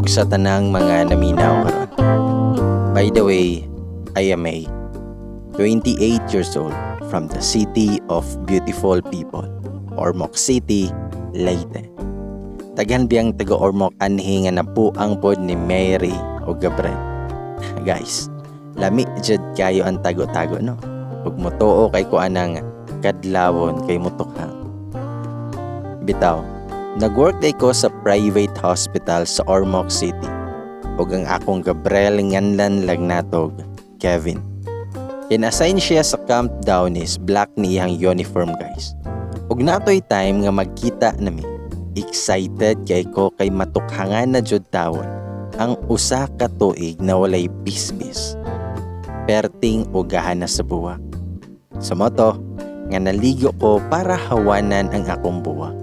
Ug sa tanang mga naminaw karon. By the way, I am a 28 years old from the city of beautiful people, Ormoc City, Leyte. Daghan biyang taga Ormoc anhi nga napuang pod ni Mary o Gabriel. Guys, lami jud kayo ang tago-tago, no? Ug motuo kay ko anang kadlawon kay mutukhang. Bitaw, nag-work day ko sa private hospital sa Ormoc City. Ug ang akong Gabriel nganlan lang natog Kevin. In-assign siya sa Camp Downies, black ni iyang uniform, guys. Ug natoy time nga magkita nami. Excited kay ko kay matukhangan na jud tawon ang usa ka tuig na walay bisbis. Perting ugahan na sa buwak. Sa moto, nga naligo ko para hawanan ang akong buwak.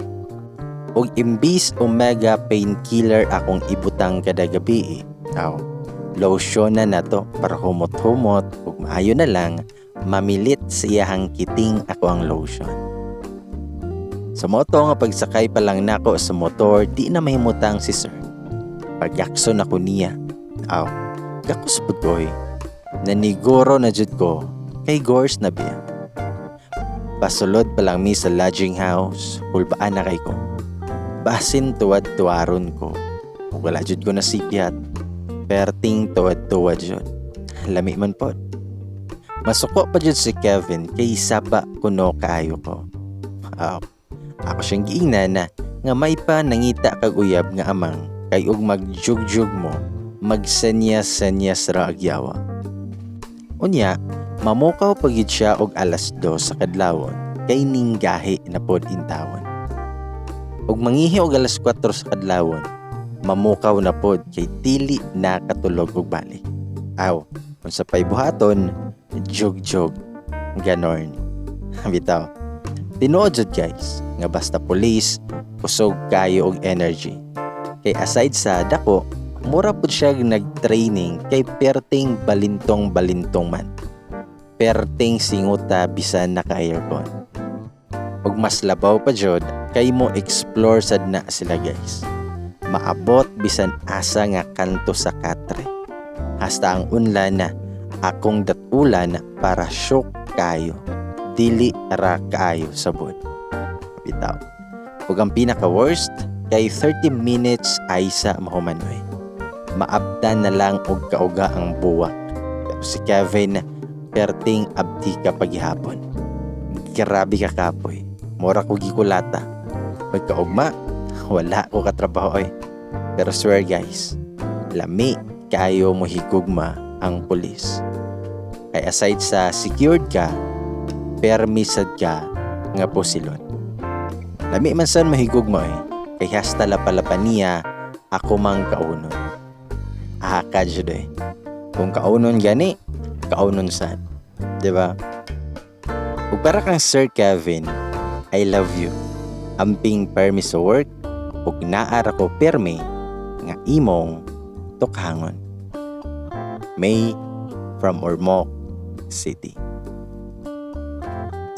Ug imbis omega painkiller akong ibutang kada gabi, aw, lotion na nato para humot-humot ug maayo na lang mamilit sa iyahang kiting ako ang lotion. Sa moto nga pagsakay pa lang nako sa motor, di na mahimutang si sir. Pagyakson ako niya, aw, gakos pud ko eh. Naniguro na jud ko kay gores na biya. Pasulod pa lang mi sa lodging house, hulbaan na kay ko. Basin tuwad-tuwaron ko. Ug wala jud ko nasipyat. Perting tuwad-tuwad jud. Lami man pod. Masuko pa jud si Kevin kay saba kuno kaayo ko. Aw, ako siyang giingnan na nga may pa nangita kag uyab nga amang kay og magjugjug mo, magsenya-senyas ra agyawa. Unya, mamukaw pa gid siya og 2:00 sa kadlawon kay ninggahi na pod intawon. Ug mangihi og 4:00 sa kadlawon, mamukaw na pod kay dili na katulog og balik. Aw, unsa pay buhaton, jugjug, ganorn. Bitaw. Tinuod jud, guys, nga basta police, kusog kayo og energy. Kay aside sa dako, mura pud siya nag-training kay perting balintong balintong man. Perting singuta bisan naka-aircon. Ug mas labaw pa jud kay mo explore sad na sila, guys. Maabot bisan asa nga kanto sa katre. Hasta ang unlan na akong datulan para syok kayo. Dili ra kaayo sabod. Bitaw. Ug ang pinaka worst kay 30 minutes ay sa mahumanoy. Maabtan na lang og kauga ang buwak. Pero si Kevin perting abdi ka paghihapon. Grabe ka kapoy. Mura ko gikulata. Pagkaugma, wala ko katrabaho oy. Pero swear, guys, lami kaayo mo higugma ang pulis. Kay aside sa secured ka, permisad ka nga pusilon. Lami man san mahigugma eh, kay hasta lapalapa niya ako mang kaunon. Ah, ka jud eh. Kung kaunon gani, kaunon sad. 'Di ba? Ug para kang Sir Kevin, I love you. Amping permi sa work ug naa ra ko permi nga imong tukhangon. May from Ormoc City.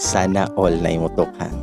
Sana all na imo tukhang.